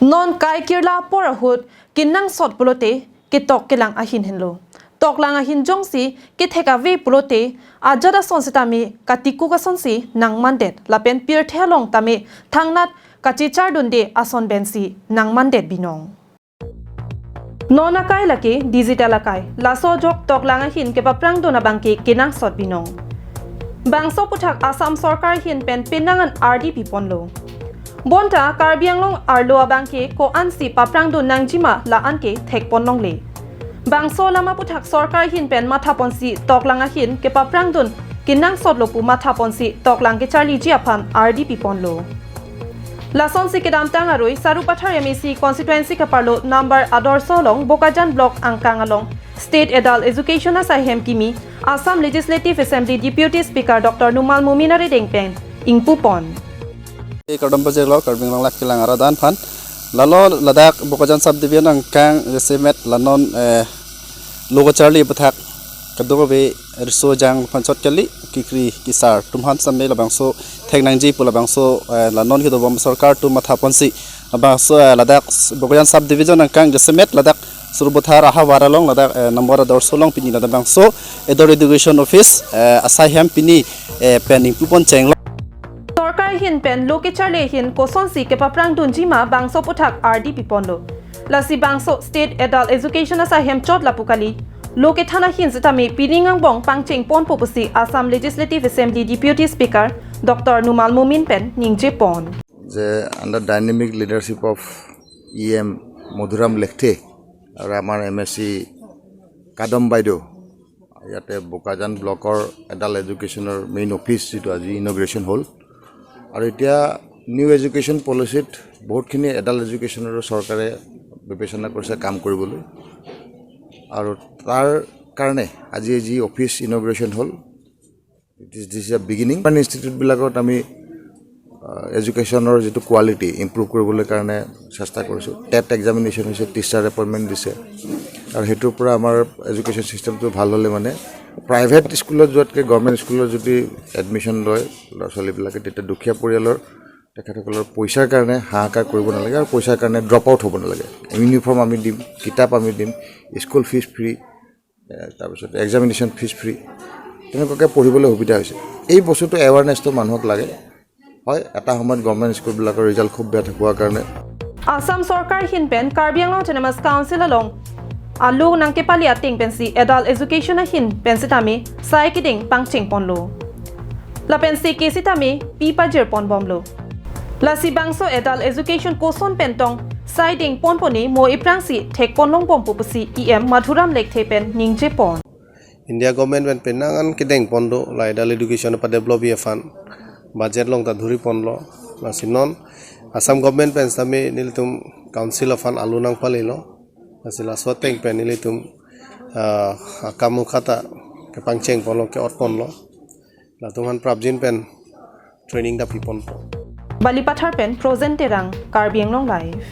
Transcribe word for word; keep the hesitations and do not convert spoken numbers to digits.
Non kai kirla apor ahut kenangsot pulote ketok kelang ahin henlo. Toklang ahin jongsi kethek ave pulote ajat ason sitame katikuk asonsi nangmandet lapen pirthe along tame thangnat kachechardunde ason pensi nangmandet binong. Non akai lake digital akai. Laso ajok toklang ahin kepaprangdun abangke kenangsot binong. Bangso aputhak Assam sorkar ahin pen penang an ardi piponlo. Bonta Karbi Anglong arlo abangke ko-ansi paprangdun nangjima la-an ke thekpon longle. Bangso alam aputhak sorkar ahin pen mathaponsi toklang ahin kepaprangdun kenangsotlo pu mathaponsi toklang kecharliji aphan ardi piponlo. Lasonsi kedamtang arui Sarupathar M A C constituency keparlo number Adorsho along Bokajan block angkang along State Adult Education asai hem kimi Assam Legislative Assembly Deputy Speaker Doctor Numal Momin arideng pen ingpupon. Kardom pajirlo Karbi Anglong Live kelang arat aphan. Lalo ladak Bokajan subdivision angkang jasemet la non, eh, lo kacharli aputhak kadokave riso jang aphan chot kali, kekri kesar atum aphan sitame labangso thek nangji pu labangso, eh, la non kedobom sorkar atum mathaponsi labangso, eh, ladak Bokajan subdivision angkang jasemet ladak Sarupathar ahavar along ladak, eh, number Adorsho along pini ladak bangso Adult Education Office, eh, asai hem pini, eh, pen ingpupon chenglo. Sorkar ahin pen lo kecharli ahin kosonsi kepaprangdunjima bangso aputhak ardi piponlo. Lasi bangso State Adult Education asai hem chot lapu kali. Lo kethan ahin sitame pining angbong pangchengponpo pusi Assam Legislative Assembly Deputy Speaker Doctor Numal Momin pen ningjepon. যে under dynamic leadership of E M Madhuram Lekthe আৰু আমাৰ M A C কাদম বাইদেউ ইয়াতে বোকাজান ব্লকৰ এডাল্ট এডুকেশ্যনৰ main office যিটো আজি ইনগ্ৰেশ্যন হ'ল। আৰু এতিয়া নিউ এডুকেশ্যন পলিচিত বহুতখিনি এডাল্ট এডুকেশ্যনৰো চৰকাৰে বিবেচনা কৰিছে কাম কৰিবলৈ। আৰু তাৰ কাৰণে আজি যি অফিচ ইনগ্ৰেশ্যন হ'ল, it is, this is a beginning। ইনষ্টিটিউটবিলাকত আমি এডুকেশ্যনৰ যিটো কোৱালিটি ইম্প্ৰুভ কৰিবলৈ কাৰণে চেষ্টা কৰিছোঁ। টেট এক্সামিনেশ্যন হৈছে, টিচাৰ এপইণ্টমেণ্ট দিছে, আৰু সেইটোৰ পৰা আমাৰ এডুকেশ্যন ছিষ্টেমটো ভাল হ'লে মানে প্ৰাইভেট স্কুলত যোৱাতকৈ গভৰ্ণমেণ্ট স্কুলত যদি এডমিশ্যন লয় ল'ৰা ছোৱালীবিলাকে, তেতিয়া দুখীয়া পৰিয়ালৰ তেখেতসকলৰ পইচাৰ কাৰণে হাহাকাৰ কৰিব নালাগে আৰু পইচাৰ কাৰণে ড্ৰপ আউট হ'ব নালাগে। ইউনিফৰ্ম আমি দিম, কিতাপ আমি দিম, স্কুল ফিজ ফ্ৰী, এ, তাৰপিছত এক্সামিনেশ্যন ফিজ ফ্ৰী, তেনেকুৱাকৈ পঢ়িবলৈ সুবিধা হৈছে। এই বস্তুটো এৱাৰনেছটো মানুহক লাগে। হয়, এটা সময়ত গভৰ্ণমেণ্ট স্কুলবিলাকৰ ৰিজাল্ট খুব বেয়া হোৱাৰ কাৰণে Assam sorkar ahin pen Karbi Anglong Autonomous Council along alu nangkepali ateng pensi adult education ahin pen sitame sai kedeng pangchengponlo. Lapensi ke sitame pi pajirponbomlo. Lasi bangso adult education koson pen tong sai dengponpo ne mo iphrangsi thekponlongbompo pusi E M Madhuram Lekthe pen ningjepon. India government pen penang an kedengpon do la adult education padevelop ji aphan budget along ta dhuriponlo. Lasi non Assam government pen sitame nelitum council aphan alu nangpalilo. Lasi laso ateng pen nelitum, ah, akam mukha ta kepangchengponlo, ke-otponlo. Latum aphan prapjin pen training ta piponpo. Balipathar pen Frozen Terang, Karbi Anglong Live.